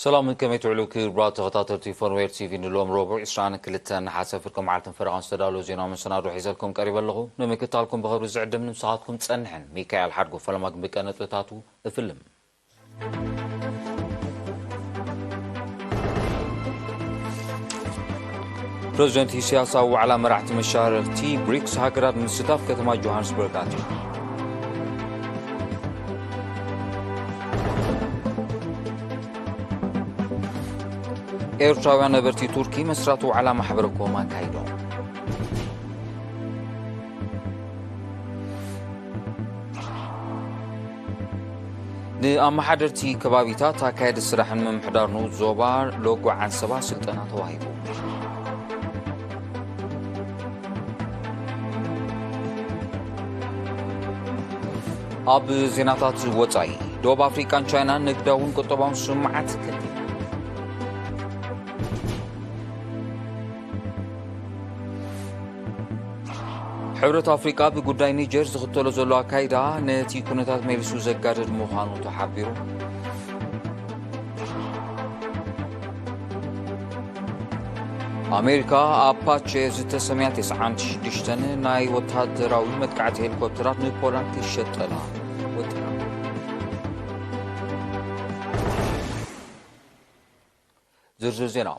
ሰላም፣ ከመይ ትውዕሉ ክቡራት ተኸታተልቲ ፎንዌር ቲቪ? ንሎም ረቡዕ ዕስራን ክልተን ነሓሰ ፍርቂ መዓልትን ፈረቓን ዝተዳለወ ዜናዊ መሰናዶ ሒዘልኩም ቀሪበ ኣለኹ። ንምክታልኩም ብኽብሪ ዝዕድም ንምስኻትኩም ጸንሕን ሚካኤል ሓድጉ። ፈለማ ግን ብቀ ነጥብታቱ እፍልም። ፕረዚደንት ኢሳያስ ኣብ ዋዕላ መራሕቲ መሻርኽቲ ብሪክስ ሃገራት ምስታፍ ከተማ ጆሃንስበርግ ኣትዩ። ኤርትራውያን ነበርቲ ቱርኪ መስራቲ ዋዕላ ማሕበረ ኮም ኣካይዶም። ንኣመሓደርቲ ከባቢታት፣ ኣካየዲ ስራሕን ምምሕዳር ንኡስ ዞባ ሎጎ ዓንሰባ ስልጠና ተዋሂቡ። ኣብ ዜናታት ወጻኢ፣ ደቡብ ኣፍሪቃን ቻይናን ንግዳውን ቁጠባውን ስምምዓት ክንዲ። ሕብረት ኣፍሪቃ ብጉዳይ ኒጀር ዝኽተሎ ዘሎ ኣካይዳ ነቲ ኩነታት መሊሱ ዘጋድድ ምዃኑ ተሓቢሩ። ኣሜሪካ ኣፓቼ ዝተሰምያ ተስዓን ሽዱሽተን ናይ ወታደራዊ መጥቃዕቲ ሄሊኮፕተራት ንፖላንድ ክሸጠላ ወጢና። ዝርዝር ዜና።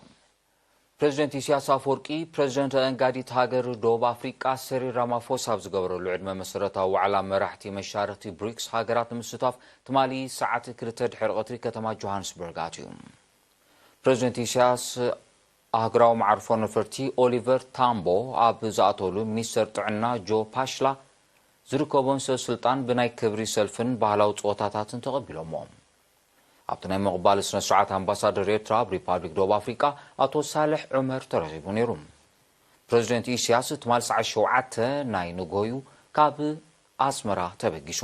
ፕረዚደንት ኢሳያስ ኣፈወርቂ፣ ፕረዚደንት ኣንጋዲት ሃገር ደቡብ ኣፍሪቃ ሰሪል ራማፎሳ ኣብ ዝገበረሉ ዕድመ መሰረታዊ ዋዕላ መራሕቲ መሻርኽቲ ብሪክስ ሃገራት ንምስታፍ ትማሊ ሰዓት ክልተ ድሕሪ ቀትሪ ከተማ ጆሃንስበርግ ኣትዩ። ፕረዚደንት ኢሳያስ ኣህጉራዊ መዓርፎ ነፈርቲ ኦሊቨር ታምቦ ኣብ ዝኣተወሉ፣ ሚኒስተር ጥዕና ጆ ፓሽላ ዝርከቦም ሰብ ስልጣን ብናይ ክብሪ ሰልፍን ባህላዊ ጸወታታትን ተቐቢሎሞ። ኣብቲ ናይ ምቕባል ስነ ስርዓት ኣምባሳደር ኤርትራ ኣብ ሪፓብሊክ ደቡብ ኣፍሪቃ ኣቶ ሳልሕ ዑመር ተረኺቡ ነይሩ። ፕረዚደንት ኢሳያስ ትማሊ ሰዓት ሸውዓተ ናይ ንግሆ እዩ ካብ ኣስመራ ተበጊሱ።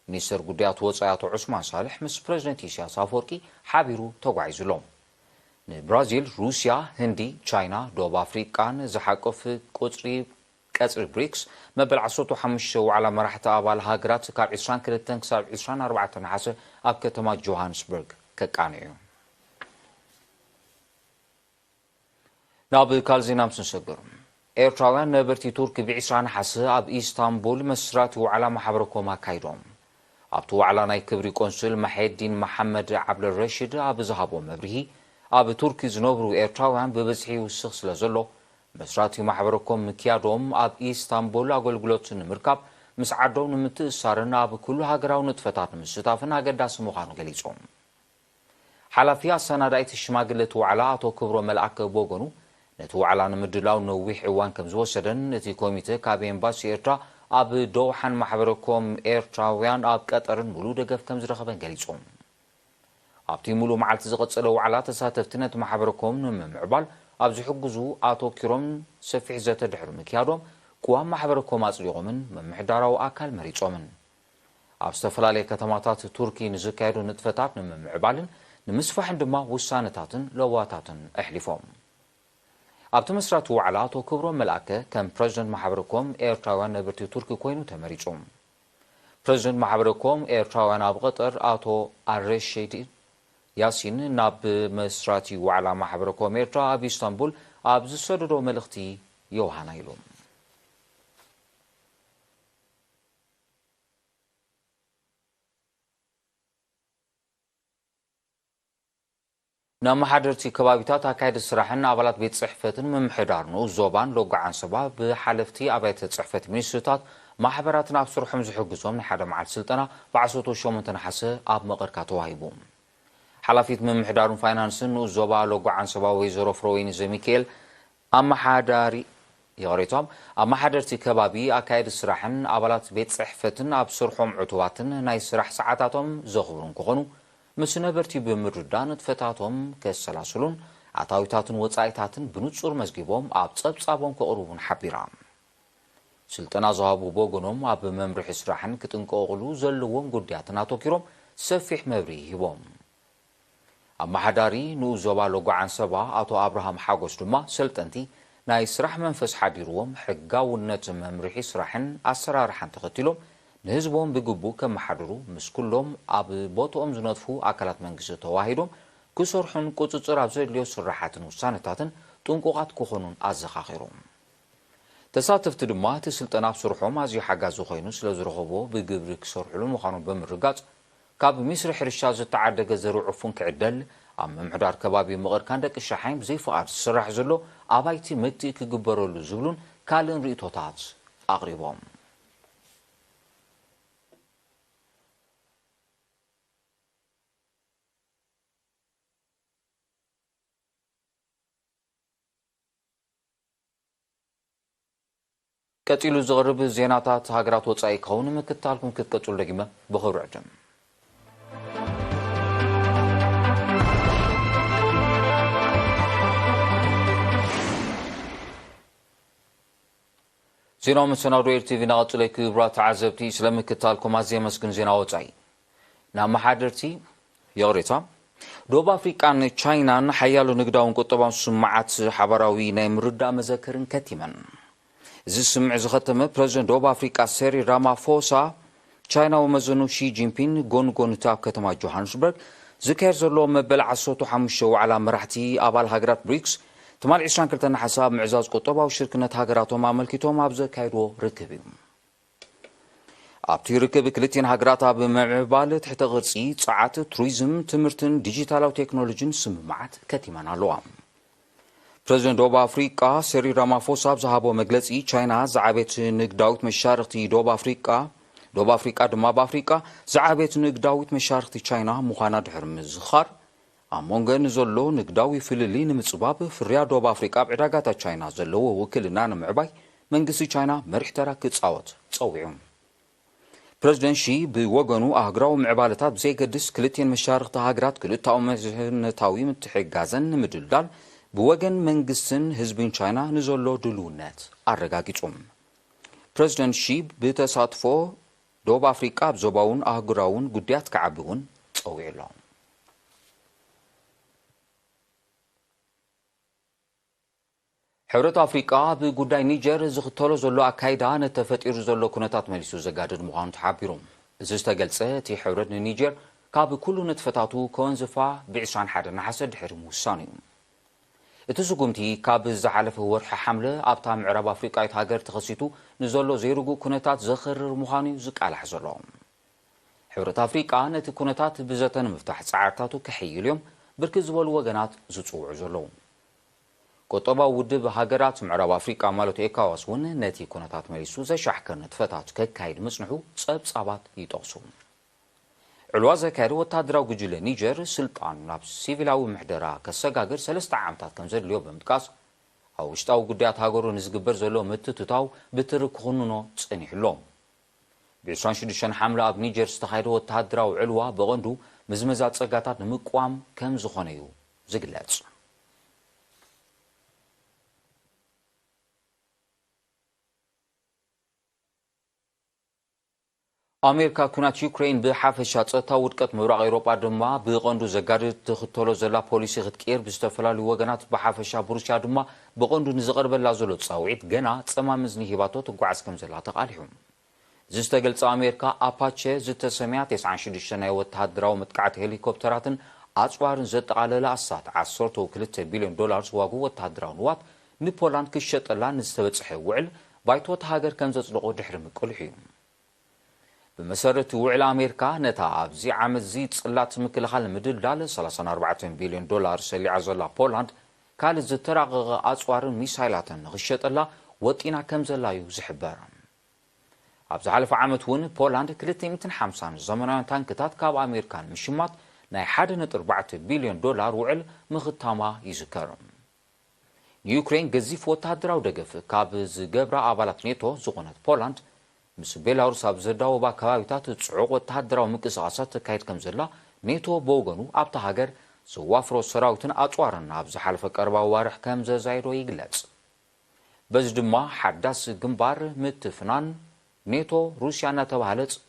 ሚኒስተር ጉዳያት ወጻኢ ኣቶ ዑስማን ሳልሕ ምስ ፕረዚደንት ኢሳያስ ኣፈወርቂ ሓቢሩ ተጓዒዙ ኣሎ። ንብራዚል፣ ሩስያ፣ ህንዲ፣ ቻይና፣ ደቡብ ኣፍሪቃን ዝሓቆፍ ቁጽሪ ቀጽሪ ብሪክስ መበል ዓሰርተ ሓሙሽተ ዋዕላ መራሕቲ ኣባል ሃገራት ካብ ዕስራን ክልተን ክሳብ ዕስራን ኣርባዕተን ነሓሰ ኣብ ከተማ ጆሃንስበርግ ከቃንዕ እዩ። ናብ ካልእ ዜና ምስ ንሰግር፣ ኤርትራውያን ነበርቲ ቱርኪ ብዕስራ ነሓሰ ኣብ ኢስታንቡል መስራቲ ዋዕላ ማሕበረ ኮም ኣካይዶም። ኣብቲ ዋዕላ ናይ ክብሪ ቆንስል ማሐዲን መሓመድ ዓብደልረሽድ ኣብ ዝሃቦ መብርሂ፣ ኣብ ቱርኪ ዝነብሩ ኤርትራውያን ብብዝሒ ይውስኽ ስለ ዘሎ፣ መስራቲ ማሕበረ ኮም ምክያዶም ኣብ ኢስታንቡል ኣገልግሎት ንምርካብ፣ ምስ ዓዶም ንምትእሳርን ኣብ ኩሉ ሃገራዊ ንጥፈታት ንምስታፍን ኣገዳሲ ምዃኑ ገሊጾም። ሓላፊ ኣሰናዳኢት ሽማግለ እቲ ዋዕላ ኣቶ ክብሮ መልኣከ ብወገኑ፣ ነቲ ዋዕላ ንምድላው ነዊሕ እዋን ከም ዝወሰደን፣ እቲ ኮሚተ ካብ ኤምባሲ ኤርትራ ኣብ ዶውሓን ማሕበረ ኮም ኤርትራውያን ኣብ ቀጠርን ሙሉእ ደገፍ ከም ዝረኸበን ገሊጹ። ኣብቲ ሙሉእ መዓልቲ ዝቐጸለ ዋዕላ፣ ተሳተፍቲ ነቲ ማሕበረ ኮም ንምምዕባል ኣብ ዝሕግዙ ኣተኪሮም ሰፊሕ ዘተ ድሕሪ ምክያዶም፣ ቅዋም ማሕበረ ኮም ኣጽዲቖምን ምምሕዳራዊ ኣካል መሪጾምን። ኣብ ዝተፈላለየ ከተማታት ቱርኪ ንዝካየዱ ንጥፈታት ንምምዕባልን ንምስፋሕን ድማ ውሳነታትን ለዋታትን ኣሕሊፎም። ኣብቲ መስራቲ ዋዕላ ኣቶ ክብሮም መልኣከ ከም ፕረዚደንት ማሕበረ ኮም ኤርትራውያን ነበርቲ ቱርኪ ኮይኑ ተመሪጹ። ፕረዚደንት ማሕበረ ኮም ኤርትራውያን ኣብ ቀጠር ኣቶ ኣረሸዲ ያሲን ናብ መስራቲ ዋዕላ ማሕበረ ኮም ኤርትራ ኣብ ኢስታንቡል ኣብ ዝሰደዶ መልእኽቲ ዮሃና ኢሉ። ንኣመሓደርቲ ከባቢታት፣ ኣካየድቲ ስራሕን ኣባላት ቤት ጽሕፈትን ምምሕዳር ንኡስ ዞባን ሎጎ ዓንሰባ ብሓለፍቲ ኣብያተ ጽሕፈት ሚኒስትርታት ማሕበራትን ኣብ ስርሖም ዝሕግዞም ናይ ሓደ መዓልቲ ስልጠና ብዓሰርተ ሸሞንተ ነሓሰ ኣብ መቐርካ ተዋሂቡ። ሓላፊት ምምሕዳሩን ፋይናንስን ንኡስ ዞባ ሎጎ ዓንሰባ ወይዘሮ ፍረወይኒ ዘሚካኤል ኣመሓዳሪ ይቕሬቶም፣ ኣመሓደርቲ ከባቢ፣ ኣካየዲ ስራሕን ኣባላት ቤት ጽሕፈትን ኣብ ስርሖም ዕቱባትን ናይ ስራሕ ሰዓታቶም ዘኽብሩን ክኾኑ፣ ምስ ነበርቲ ብምርድዳእ ንጥፈታቶም ከሰላስሉን ኣታዊታትን ወጻኢታትን ብንጹር መዝጊቦም ኣብ ጸብጻቦም ከቕርቡን ሓቢራ። ስልጠና ዝሃቡ ብወገኖም፣ ኣብ መምርሒ ስራሕን ክጥንቀቑሉ ዘለዎም ጉዳያትን ኣተኪሮም ሰፊሕ መብርሂ ሂቦም። ኣመሓዳሪ ንኡስ ዞባ ሎጎ ዓንሰባ ኣቶ ኣብርሃም ሓጎስ ድማ፣ ሰልጠንቲ ናይ ስራሕ መንፈስ ሓዲርዎም፣ ሕጋውነት መምርሒ ስራሕን ኣሰራርሓን ተኸቲሎም ንህዝቦም ብግቡእ ከመሓድሩ፣ ምስ ኩሎም ኣብ ቦትኦም ዝነጥፉ ኣካላት መንግስቲ ተዋሂዶም ክሰርሑን ቁጽጽር ኣብ ዘድልዮ ስራሓትን ውሳነታትን ጥንቁቓት ክኾኑን ኣዘኻኺሮም። ተሳተፍቲ ድማ እቲ ስልጠና ኣብ ስርሖም ኣዝዩ ሓጋዚ ኮይኑ ስለ ዝረኸብዎ ብግብሪ ክሰርሕሉ ምዃኑ ብምርጋጽ፣ ካብ ሚስሪ ሕርሻ ዝተዓደገ ዘርኢ ዕፉን ክዕደል፣ ኣብ ምምሕዳር ከባቢ ምቕር ካንደቂ ሻሓይን ብዘይፍቓድ ዝስራሕ ዘሎ ኣባይቲ መትኢ ክግበረሉ ዝብሉን ካልእን ርእይቶታት ኣቕሪቦም። ቀጺሉ ዝቐርብ ዜናታት ሃገራት ወጻኢ ክኸውን ምክትታልኩም ክትቀጽሉ ደጊመ ብኽብሪ ዕድም። ዜናዊ መሰናዶ ኤር ቲቪ እናቐጽለ፣ ክቡራት ተዓዘብቲ፣ ስለ ምክትታልኩም ኣዝየ የመስግን። ዜና ወጻኢ። ንኣመሓደርቲ፣ ይቕሬታ፣ ደቡብ ኣፍሪቃን ቻይናን ሓያሎ ንግዳውን ቁጠባውን ስምምዓት ሓባራዊ ናይ ምርዳእ መዘከርን ከቲመን። እዚ ስምምዕ ዝኸተመ ፕረዚደንት ደቡብ ኣፍሪቃ ሴሪል ራማፎሳ፣ ቻይናዊ መዘኑ ሺ ጂንፒን ጎኒ ጎኒ እቲ ኣብ ከተማ ጆሃንስበርግ ዝካየድ ዘሎ መበል ዓሰርተ ሓሙሽተ ዋዕላ መራሕቲ ኣባል ሃገራት ብሪክስ ትማሊ ዕስራን ክልተን ነሓሰ ኣብ ምዕዛዝ ቁጠባዊ ሽርክነት ሃገራቶም ኣመልኪቶም ኣብ ዘካየድዎ ርክብ እዩ። ኣብቲ ርክብ ክልቲኤን ሃገራት ኣብ ምምዕባል ትሕተ ቅርጺ፣ ጸዓት፣ ቱሪዝም፣ ትምህርትን ዲጂታላዊ ቴክኖሎጂን ስምምዓት ከቲመን ኣለዋ። ፕረዚደንት ደቡብ ኣፍሪቃ ሴሪል ራማፎሳ ኣብ ዝሃቦ መግለጺ፣ ቻይና ዝዓበየት ንግዳዊት መሻርኽቲ ደቡብ ኣፍሪቃ፣ ደቡብ ኣፍሪቃ ድማ ኣብ ኣፍሪቃ ዝዓበየት ንግዳዊት መሻርኽቲ ቻይና ምዃና ድሕሪ ምዝኻር፣ ኣብ መንጎ ንዘሎ ንግዳዊ ፍልልይ ንምጽባብ፣ ፍርያት ደቡብ ኣፍሪቃ ኣብ ዕዳጋታት ቻይና ዘለዎ ውክልና ንምዕባይ መንግስቲ ቻይና መሪሕ ተራ ክጻወት ጸዊዑ። ፕረዚደንት ሺ ብወገኑ፣ ኣህጉራዊ ምዕባለታት ብዘየገድስ፣ ክልቲኤን መሻርኽቲ ሃገራት ክልተኣዊ መሪሕነታዊ ምትሕግጋዘን ንምድልዳል ብወገን መንግስትን ህዝብን ቻይና ንዘሎ ድልውነት ኣረጋጊጹ። ፕረዚደንት ሺ ብተሳትፎ ደቡብ ኣፍሪቃ ኣብ ዞባውን ኣህጉራውን ጉዳያት ክዓቢ እውን ጸዊዑ ኣሎ። ሕብረት ኣፍሪቃ ኣብ ጉዳይ ኒጀር ዝኽተሎ ዘሎ ኣካይዳ ነቲ ተፈጢሩ ዘሎ ኩነታት መሊሱ ዘጋድድ ምዃኑ ተሓቢሩ። እዚ ዝተገልጸ፣ እቲ ሕብረት ንኒጀር ካብ ኩሉ ንጥፈታቱ ከወንዝፋ ብ ዕስራን ሓደን ነሓሰ ድሕሪ ምውሳኑ እዩ። እቲ ስጉምቲ ካብ ዝሓለፈ ወርሒ ሓምለ ኣብታ ምዕራብ ኣፍሪቃዊት ሃገር ተኸሲቱ ንዘሎ ዘይርጉእ ኩነታት ዘኽርር ምዃኑ እዩ ዝቃላሕ ዘሎ። ሕብረት ኣፍሪቃ ነቲ ኩነታት ብዘተ ንምፍታሕ ጻዕርታቱ ከሐይሉ እዮም ብርክት ዝበሉ ወገናት ዝጽውዑ ዘለዉ። ቁጠባዊ ውድብ ሃገራት ምዕራብ ኣፍሪቃ ማለት ኤካዋስ እውን ነቲ ኩነታት መሊሱ ዘሻሕክር ንጥፈታት ከካይድ ምጽንሑ ጸብጻባት ይጠቕሱ። ዕልዋ ዘካየደ ወተሃደራዊ ጉጅለ ኒጀር ስልጣን ናብ ሲቪላዊ ምሕደራ ከሰጋግር ሰለስተ ዓመታት ከም ዘድልዮ ብምጥቃስ፣ ኣብ ውሽጣዊ ጉዳያት ሃገሩ ንዝግበር ዘሎ ምትትታው ብትሪ ክኹንኖ ጸኒሑ ኣሎ። ብ ዕስራን ሽዱሽተን ሓምለ ኣብ ኒጀር ዝተኻየደ ወተሃደራዊ ዕልዋ ብቐንዱ ምዝመዛ ጸጋታት ንምቅዋም ከም ዝኾነ እዩ ዝግለጽ። ኣሜሪካ፣ ኩናት ዩክሬን ብሓፈሻ ጸጥታ፣ ውድቀት ምብራቕ ኤውሮጳ ድማ ብቐንዱ ዘጋድድ ትኽተሎ ዘላ ፖሊሲ ክትቅየር ብዝተፈላለዩ ወገናት፣ ብሓፈሻ ብሩስያ ድማ ብቐንዱ ንዝቐርበላ ዘሎ ጻውዒት ገና ጸማም እዝኒ ሂባቶ ትጓዓዝ ከም ዘላ ተቓሊሑ። እዚ ዝተገልጸ፣ ኣሜሪካ ኣፓቸ ዝተሰምያ ተስዓን ሽዱሽተ ናይ ወተሃደራዊ መጥቃዕቲ ሄሊኮፕተራትን ኣጽዋርን ዘጠቓለለ ኣስታት ዓሰርተ ክልተ ቢልዮን ዶላር ዝዋግኡ ወተሃደራዊ ንዋት ንፖላንድ ክሸጠላ ንዝተበጽሐ ውዕል ባይቶ እታ ሃገር ከም ዘጽደቖ ድሕሪ ምቅልሑ እዩ። ብመሰረት ውዕል፣ ኣሜሪካ ነታ ኣብዚ ዓመት እዚ ጽላት ምክልኻል ንምድልዳል ሰላሳን ኣርባዕተን ቢልዮን ዶላር ሰሊዓ ዘላ ፖላንድ፣ ካልእ ዝተራቐቐ ኣጽዋርን ሚሳይላትን ንኽሸጠላ ወጢና ከም ዘላ እዩ ዝሕበር። ኣብ ዝሓለፈ ዓመት እውን ፖላንድ ክልተ ሚእትን ሓምሳን ዘመናውያን ታንክታት ካብ ኣሜሪካ ንምሽማት ናይ ሓደ ነጥቢ ኣርባዕተ ቢልዮን ዶላር ውዕል ምኽታማ ይዝከር። ንዩክሬን ገዚፍ ወተሃደራዊ ደገፍ ካብ ዝገብራ ኣባላት ኔቶ ዝኾነት ፖላንድ፣ ምስ ቤላሩስ ኣብ ዘዳወባ ከባቢታት ጽዑቕ ወተሃደራዊ ምንቅስቓሳት ተካይድ ከም ዘላ፣ ኔቶ ብወገኑ ኣብታ ሃገር ዘዋፍሮ ሰራዊትን ኣጽዋርን ኣብ ዝሓለፈ ቀረባ ኣዋርሕ ከም ዘዛየዶ ይግለጽ። በዚ ድማ ሓዳስ ግንባር ምትፍናን ኔቶ ሩስያ እናተባህለ ጽ-፣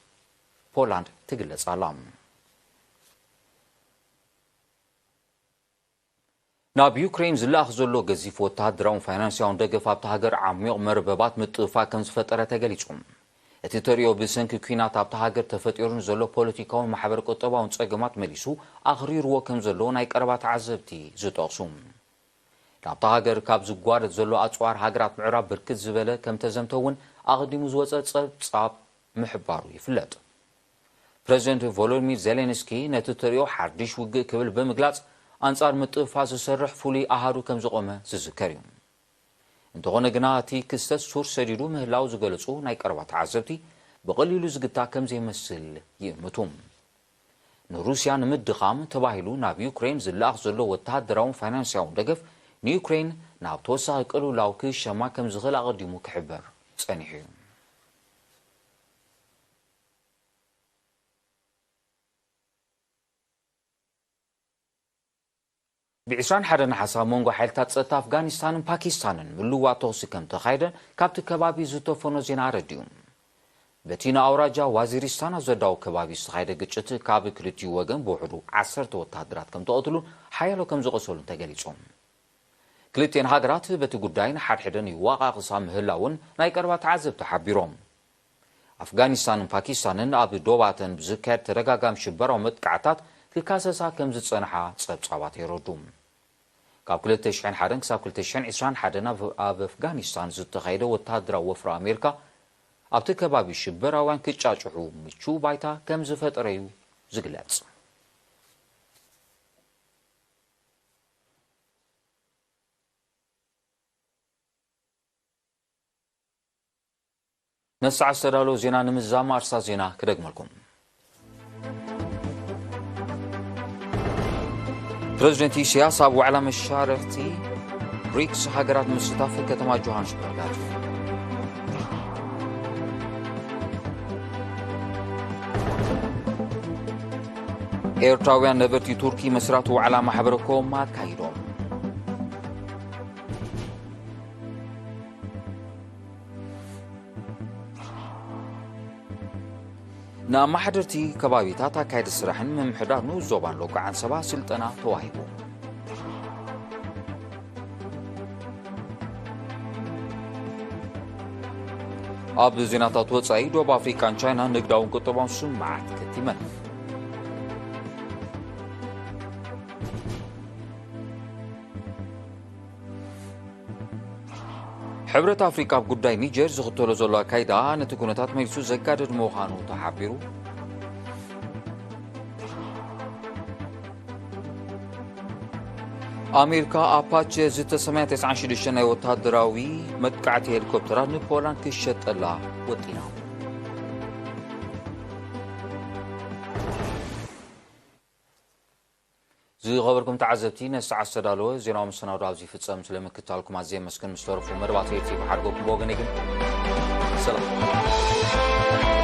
ፖላንድ ትግለጽ ኣላ። ናብ ዩክሬን ዝለኣኽ ዘሎ ገዚፍ ወተሃደራውን ፋይናንስያውን ደገፍ ኣብታ ሃገር ዓሚቕ መርበባት ምጥፍፋእ ከም ዝፈጠረ ተገሊጹ። እቲ ተርእዮ ብሰንኪ ኲናት ኣብታ ሃገር ተፈጢሩ ንዘሎ ፖለቲካውን ማሕበረ ቁጠባውን ጸገማት መሊሱ ኣኽሪርዎ ከም ዘሎ ናይ ቀረባ ተዓዘብቲ ዝጠቕሱ። ናብታ ሃገር ካብ ዝጓደድ ዘሎ ኣጽዋር ሃገራት ምዕራብ ብርክት ዝበለ ከም ተዘምተ እውን ኣቐዲሙ ዝወጸ ጸብጻብ ምሕባሩ ይፍለጥ። ፕረዚደንት ቮሎዲሚር ዜሌንስኪ ነቲ ተርእዮ ሓድሽ ውግእ ክብል ብምግላጽ ኣንጻር ምጥፍፋ ዝሰርሕ ፍሉይ ኣሃዱ ከም ዘቖመ ዝዝከር እዩ። እንተኾነ ግና እቲ ክስተት ሱር ሰዲዱ ምህላው ዝገለጹ ናይ ቀረባ ተዓዘብቲ ብቐሊሉ ዝግታ ከም ዘይመስል ይእምቱ። ንሩስያ ንምድኻም ተባሂሉ ናብ ዩክሬን ዝለኣኽ ዘሎ ወተሃደራውን ፋይናንስያውን ደገፍ ንዩክሬን ናብ ተወሳኺ ቅልውላው ክሸማ ከም ዝኽእል ኣቐዲሙ ክሕበር ጸኒሑ እዩ። ብ ዕስራን ሓደን ሓሳብ መንጎ ሓይልታት ጸጥታ ኣፍጋኒስታንን ፓኪስታንን ምልዋ ተኹሲ ከም ተኻይደ ካብቲ ከባቢ ዝተፈኖ ዜና ኣረዲኡ። በቲ ንኣውራጃ ዋዚሪስታን ኣብ ዘዳው ከባቢ ዝተኻይደ ግጭት ካብ ክልቲኡ ወገን ብውሕዱ ዓሰርተ ወታደራት ከም ተቐትሉን ሓያሎ ከም ዝቐሰሉን ተገሊጹ። ክልቲኤን ሃገራት በቲ ጉዳይ ንሓድሕደን ይዋቓቕሳ ምህላውን ናይ ቀረባ ተዓዘብቲ ሓቢሮም። ኣፍጋኒስታንን ፓኪስታንን ኣብ ዶባተን ብዝካየድ ተደጋጋሚ ሽበራዊ መጥቃዕታት ክካሰሳ ከም ዝጸንሓ ጸብጻባት የረዱ። ካብ ክልተ ሽሕን ሓደን ክሳብ ክልተ ሽሕን ዕስራን ሓደን ኣብ ኣፍጋኒስታን ዝተኻየደ ወተሃደራዊ ወፍሪ ኣሜሪካ ኣብቲ ከባቢ ሽበራውያን ክጫጭሑ ምቹው ባይታ ከም ዝፈጠረ እዩ ዝግለጽ። ነሰዓ ዝተዳለወ ዜና ንምዝዛም ኣርሳ ዜና ክደግመልኩም። ፕረዚደንት ኢሳያስ ኣብ ዋዕላ መሻርኽቲ ብሪክስ ሃገራት ምስታፍ ከተማ ጆሃንስበርግ ኣትዩ። ኤርትራውያን ነበርቲ ቱርኪ መስራቲ ዋዕላ ማሕበረ ኮም ኣካይዶም። ንኣመሓደርቲ ከባቢታት ኣካየዲ ስራሕን ምምሕዳር ንኡስ ዞባን ሎቃዓን ሰባ ስልጠና ተዋሂቡ። ኣብ ዜናታት ወጻኢ፣ ዶብ ኣፍሪቃን ቻይና ንግዳውን ቁጠባውን ስምምዓት ከቲመን። ሕብረት ኣፍሪቃ ኣብ ጉዳይ ኒጀር ዝኽተሎ ዘሎ ኣካይዳ ነቲ ኩነታት መሊሱ ዘጋድድ ምዃኑ ተሓቢሩ። ኣሜሪካ ኣፓቸ ዝተሰመያ ተስዓን ሽዱሽተን ናይ ወታደራዊ መጥቃዕቲ ሄሊኮፕተራት ንፖላንድ ክሸጠላ ወጢና። ዝኸበርኩም ተዓዘብቲ፣ ነዚ ሰዓት ዝተዳለወ ዜናዊ መሰናዶ ኣብዚ ይፍጸም። ስለ ምክትታልኩም ኣዝየ የመስግን። ምስ ተረፉ መደባት ሪኤ ቲቪ ሓድጎኩም ብወገነይ ግን ሰላም።